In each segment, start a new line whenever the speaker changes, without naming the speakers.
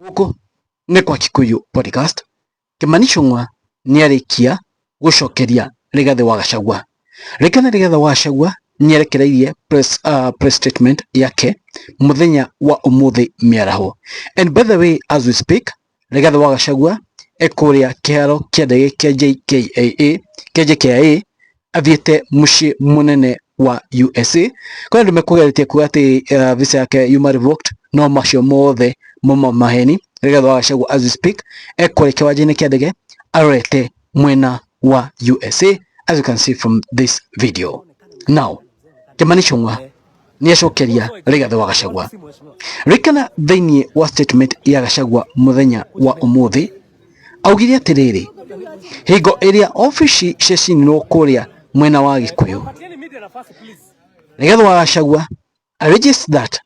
Gũkũ nĩ kwa Kikuyu Podcast. Kimani Ichung'wa nĩarĩkia gũcokeria Rigathĩ wa Gachagua. Ririkana Rigathĩ wa Gachagua nĩarekereirie press statement yake mũthenya wa ũmũthĩ mĩaraho. And by the way, as we speak, Rigathĩ wa Gachagua e kũrĩa kĩharo kĩa ndege kĩa JKIA, kĩa JKIA athiĩte mũciĩ mũnene wa USA. Kwĩna andũ mekũgeretie kuga atĩ visa yake yuma revoked, no macio mothe mauma maheni. Rigathĩ wa Gachagua, as we speak, e kũrĩa kĩwanja-inĩ kĩa ndege arorete mwena wa USA, as you can see from this video. Now, Kimani Ichung'wa nĩacokeria Rigathĩ wa Gachagua. Ririkana thĩinĩ wa statement ya Gachagua mũthenya wa ũmũthĩ augire atĩrĩrĩ, hingo ĩrĩa obici ciacinirwo kũrĩa mwena wa Gĩkũyũ, Rigathĩ wa Gachagua alleges that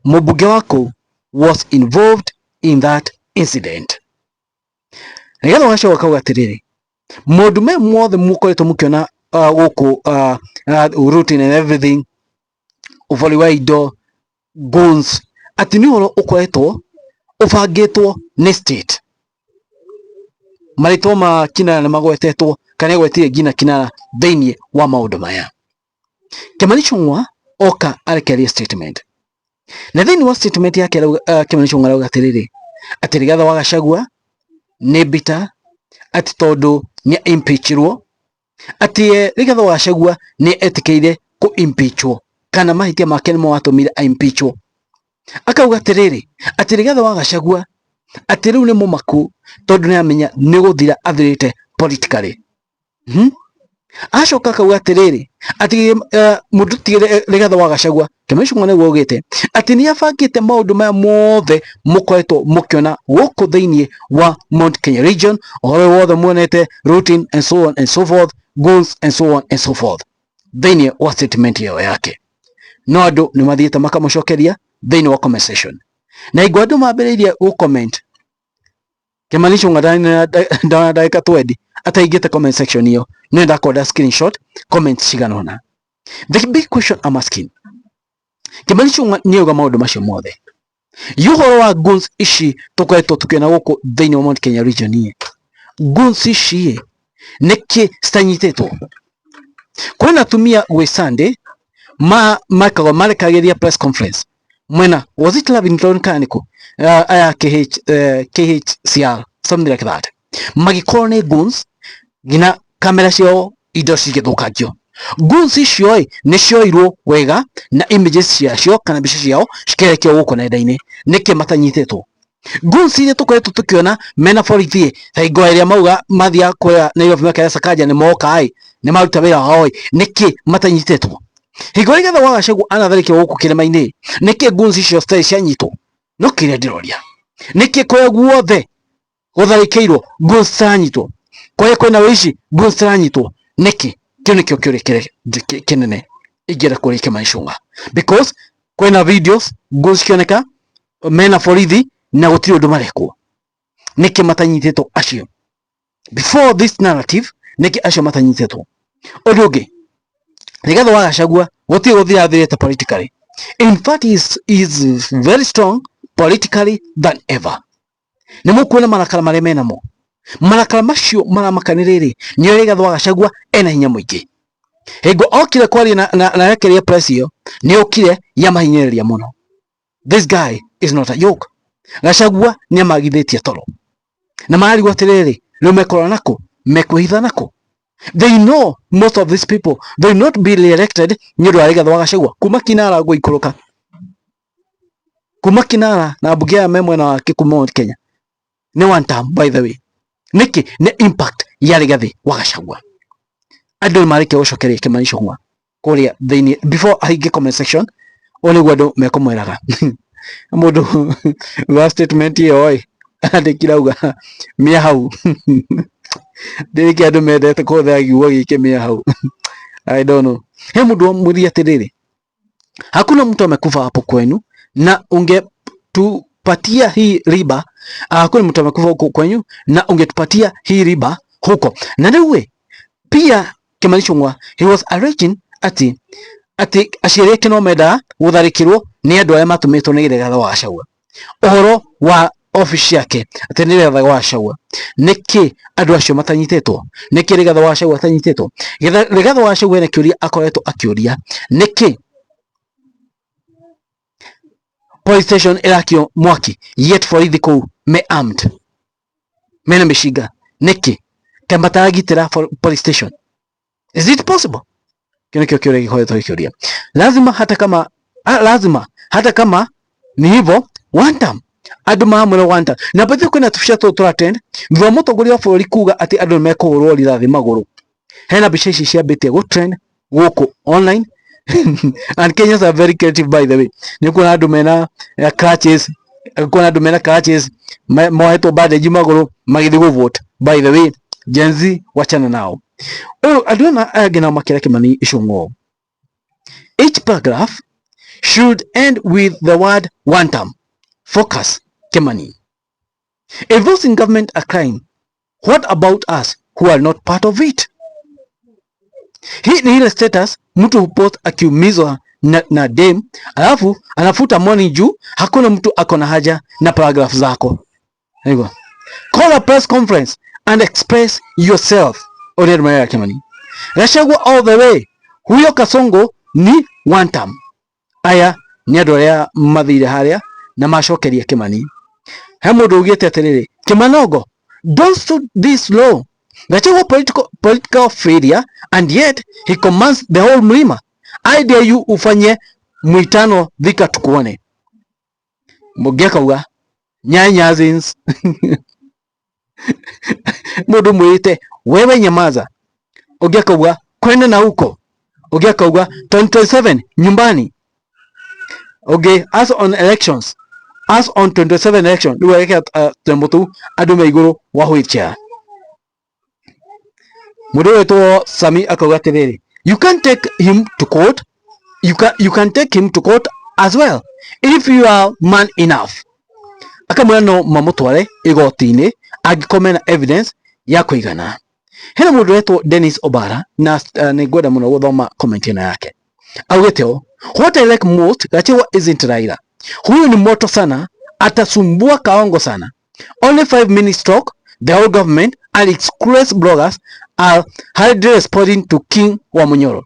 mũmbunge wa kũu was involved in that incident. Rigathĩ wa Gachagua akauga atĩrĩrĩ, maũndũ maya mothe mũkoretwo mũkĩona gũkũ, looting and everything, ũbori wa indo, guns, atĩ nĩ ũhoro ũkoretwo ũbangĩtwo nĩ state. Marĩtwa ma Kinara nĩ magwetetwo kana agwetire nginya Kinara thĩinĩ wa maũndũ maya. Kimani Ichung'wa oka arekereria statement, na thĩinĩ wa statement yake Kimani Ichung'wa arauga atĩrĩrĩ, atĩ Rigathĩ wa Gachagua nĩ bitter, atĩ tondũ nĩ impeachirwo, atĩ Rigathĩ wa Gachagua nĩ etĩkĩire kũ impeachwo kana mahĩtia make nĩmo matũmire a impeachwo. Akauga atĩrĩrĩ, atĩ Rigathĩ wa Gachagua atĩ rĩu nĩ mũmaku tondũ nĩ amenya nĩ gũthira athirĩte politically. Acoka akauga atĩrĩrĩ, atĩ mũndũ ti Rigathĩ wa Gachagua, Kimani Ichung'wa nĩguo augĩte atĩ nĩ abangĩte maũndũ maya mothe mũkoretwo mũkĩona gũkũ thĩinĩ wa Mount Kenya region, ũhoro wothe muonete, looting and so on and so forth, goons and so on and so forth, thĩinĩ wa statement ĩyo yake. No andũ nĩ mathiĩte makamũcokeria thĩinĩ wa comment section, na hingo andũ mambĩrĩirie gũ comment, Kimani Ichung'wa ndana ndagĩka 20 ataingĩte comment section ĩyo. No ndakonda screenshot comment cigana ũna. The big question I'm asking, Kimani Ichung'wa nĩ auga maũndũ macio mothe, yu ũhoro wa guns ici tũkoretwo tũkĩona gũkũ thĩinĩ wa Mount Kenya region ĩ, guns ici ĩ nĩkĩ citanyitĩtwo? Kwĩna atumia gwĩ Sunday ma makagwo marekagĩria press conference mwena, was it Lavington kana nĩkũ, aya KH, KHCR, something like that, magĩkorwo nĩ guns nginya kamera ciao indo cigĩthũkangio. Guns icio ĩ nĩ cioirwo wega na images ciacio kana mbica ciao cikerekio gũkũ nenda-inĩ, nĩkĩ matanyitĩtwo? Guns iria tũkoretwo tũkĩona mena borithi ta hingo ĩrĩa mauga mathiaga kũrĩa Nairobi makera Sakaja nĩ moka ĩ nĩ maruta wĩra wao ĩ, nĩkĩ matanyitĩtwo? Hingo ĩrĩa Rigathĩ wa Gachagua anatharĩkĩrwo gũkũ kĩrĩma-inĩ, nĩkĩ guns icio citarĩ cianyitwo? No kĩrĩa ndĩroria, nĩkĩ kũrĩa guothe gũtharĩkĩirwo guns citaranyitwo, kũrĩa kwĩna ũici guns citaranyitwo, nĩkĩ? Kĩu nĩkĩo kĩũria kĩrĩa kĩnene ingĩenda kũria Kimani Ichung'wa, because kwĩna videos guns cikĩoneka mena borithi na gũtirĩ ũndũ marekwo. Nĩkĩ matanyitĩtwo acio? Before this narrative, nĩkĩ acio matanyitĩtwo? Ũndũ ũngĩ, Rigathĩ wa Gachagua gũtirĩ gũthira athirĩte politically. In fact, he is very strong politically than ever. Nĩ mũkuona marakara marĩa menamo, marakara macio maramaka nĩ rĩrĩ, nĩ Rigathĩ wa Gachagua ena hinya mũingĩ. Hingo okire kwaria na rekeria press ĩyo, nĩ okire yamahinyĩrĩria mũno. This guy is not a joke. Gachagua nĩ amagithĩtie toro na marigwo atĩrĩrĩ, rĩu mekũrora nako mekwĩhitha nako. They know most of these people, they will not be re-elected nĩ ũndũ wa Rigathĩ wa Gachagua kuma Kinara gũikũrũka, kuma Kinara na mbunge aya me mwena wake kuma Mount Kenya nĩ one term, by the way. Nĩkĩ? Nĩ impact ya Rigathĩ wa Gachagua. Andũ nĩ marĩkia gũcokeria Kimani Ichung'wa kũrĩa thĩinĩ. Before ahinge comment section, ũũ nĩguo andũ mekũmwĩraga. Mũndũ wa statement ĩyo ĩ andĩkire auga mĩa hau. Ndĩrĩkĩ andũ mendete kũhũthĩra kiugo gĩkĩ mĩa hau? I don't know. He mũndũ wamwĩrire atĩrĩrĩ, hakuna mtu amekufa hapo kwenu na ungetupatia hii riba. Hakuna mtu amekufa huko kwenyu na ungetupatia hii riba huko. Na rĩu ĩ pia Kimani Ichung'wa, he was alleging ati aciari ake no mendaga gũtharĩkĩrwo nĩ andũ arĩa matũmĩtwo nĩ Rigathĩ wa Gachagua. Ũhoro wa office yake atĩ nĩ Rigathĩ wa Gachagua. Nĩkĩ andũ acio matanyitĩtwo? Nĩkĩ Rigathĩ wa Gachagua atanyitĩtwo? Rigathĩ wa Gachagua ena kĩũria akoretwo akĩũria, nĩkĩ police station ĩrakio mwaki yet borithi kũu me armed, mena mĩcinga? Nĩkĩ kaĩ mataragitĩra police station? Is it possible? Kĩo nĩkĩo kĩũria gĩkoretwo gĩkĩũria. Lazima hata kama lazima hata kama ni hivyo one term andũ maamũre one term na bathi kwĩna tũbica tũtũ tũratrend thutha wa mũtongoria wa bũrũri kuga atĩ andũ nĩmekũhũrwo rithathi magũrũ. Hena mbica ici ciambĩtie gũtrend gũkũ online and Kenyans are very creative, by the way. Nĩ kuona andũ mena crutches, kuona andũ mena crutches mohetwo bandage magũrũ magĩthiĩ gũ vote. By the way, Gen Z, wachana nao. Ũyũ andũ ena aya nao makĩra Kimani Ichung'wa, each paragraph should end with the word "one term". Focus, Kimani. If those in government are crying, what about us who are not part of it? Hii ni ile status mtu hupost akiumizwa na dem, alafu anafuta morning juu hakuna mtu ako na haja na paragraph zako. Hivyo. Call a press conference and express yourself. Ũrĩa Maria Kimani. Gachagua all the way. Huyo Kasongo ni one term. Aya nĩ andũ arĩa mathire harĩa na macokeria Kimani. He mũndũ ugĩte atĩrĩrĩ, Kimanogo, don't stoop this low. Gachagua political failure and yet he commands the whole mlima. I dare you ufanye mwitano Thika tukuone. Mũngĩ akauga nyanyazins. Mũndũ mwĩrĩte wewe nyamaza. Ũngĩ akauga kwenda na huko. Ũngĩ akauga 2027 nyumbani. Okay, as on elections, as on 27 election, rĩu agekĩra tũnyamũ tũu andũ me igũrũ wa wheelchair. Mũndũ wetwo Sami akauga atĩrĩrĩ, you can take him to court, you can take him to court as well if you are man enough. Akamwĩra no mamũtware igoti-inĩ angĩkorwo mena evidence ya kũigana. Hena mũndũ wetwo Dennis Obara na nĩ ngwenda mũno gũthoma comment ĩno yake. Augĩte ũũ, "What I like most, Gachagua isn't Raila. Huyu ni moto sana, atasumbua Kaongo sana. Only 5 minutes talk, the whole government and its cruelest bloggers are hardly responding to King wa Munyoro.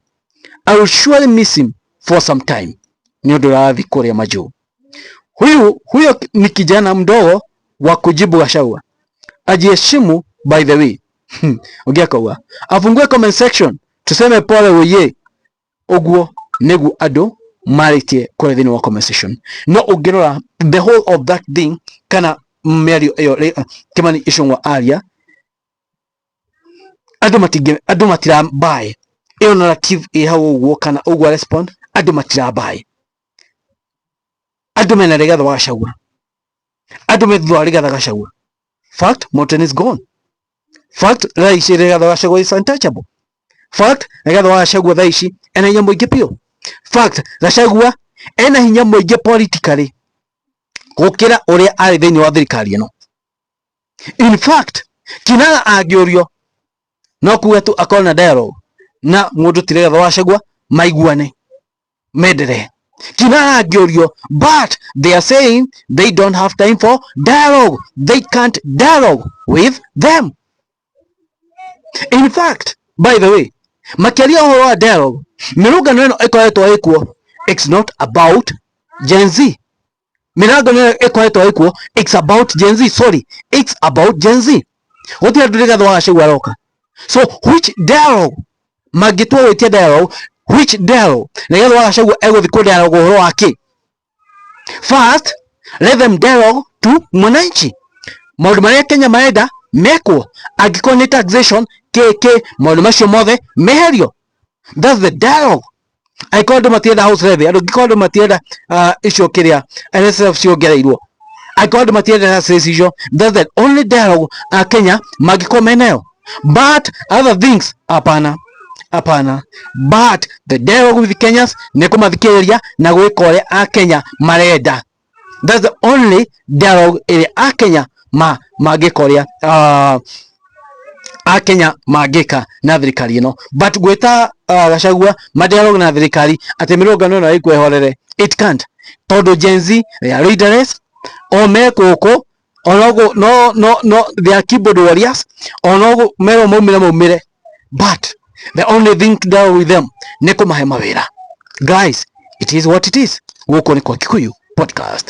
I will surely miss him for some time." Ni ũndũ ũrathiĩ kũrĩa majuu. Huyo ni kijana mdogo wa kujibu Gachagua. Ajiheshimu, by the way. Ũngĩ akauga afungue comment section tuseme pole oye. Ũguo nĩguo andũ marĩtie kũrĩa thĩinĩ wa comment section. No ũngĩrora the whole of that thing kana mĩario ĩyo Kimani Ichung'wa aria, andũ matingĩ, andũ matirabuy ĩyo narrative ĩ hau ũguo kana ũguo respond, andũ matirabuy. Andũ mena Rigathĩ wa Gachagua, andũ me thutha wa Rigathĩ Gachagua. Fact, Mountain is gone. Fact, thaa ici Rigathĩ wa Gachagua is untouchable. Fact, Rigathĩ wa Gachagua thaa ici ena hinya mũingĩ biũ. Fact, Gachagua ena hinya mũingĩ politically gũkĩra ũrĩa arĩ thĩinĩ wa thirikari ĩno. In fact, Kinara angĩũrio no kuga tu akorwo na dialogue na mũndũ ti Rigathĩ wa Gachagua, maiguane menderee. Kinara angĩũrio, but they are saying they don't have time for dialogue, they can't dialogue with them. In fact, by the way, makĩaria ũhoro wa dialogue, mĩrũngano ĩno ĩkoretwo ĩkuo, it's not about Gen Z. Mĩrango ĩno ĩkoretwo ĩkuo, it's about Gen Z, sorry, it's about Gen Z. Gũtirĩ andũ Rigathĩ wa Gachagua aroka. So which dialogue mangĩtua gwĩtia dialogue? Which dialogue Rigathĩ wa Gachagua egũthiĩ kũ dialogue ũhoro wa kĩ? First let them dialogue to mwananchi, maũndũ marĩa Kenya marenda mekwo, angĩkorwo nĩ taxation kĩ maũndũ macio mothe meherio. That's the dialogue. Angĩkorwo andũ matienda house levy, andũ angĩkorwo andũ matienda icio kĩrĩa NSSF ciongereirwo, angĩkorwo andũ matienda taxes icio, that's the only dialogue a Kenya mangĩkorwo menayo. But other things, hapana, hapana. But the dialogue with Kenyans nĩ kũmathikĩrĩria na gwĩka ũrĩa a Kenya marenda. That's the only dialogue ĩrĩa a Kenya ma mangĩka, ũrĩa a Kenya mangĩka na thirikari ĩno. But gwĩta Gachagua ma dialogue na thirikari atĩ mĩrũngano ĩno ĩkwehorere, it can't, tondũ Gen Z, they are leaderless. O me gũkũ Onoguo no no no, they are keyboard warriors. Onoguo merwo maumire maumire, but the only thing to deal with them nĩ kũmahe mawĩra. Guys, it is what it is. Gũkũ nĩ kwa Kikuyu Podcast.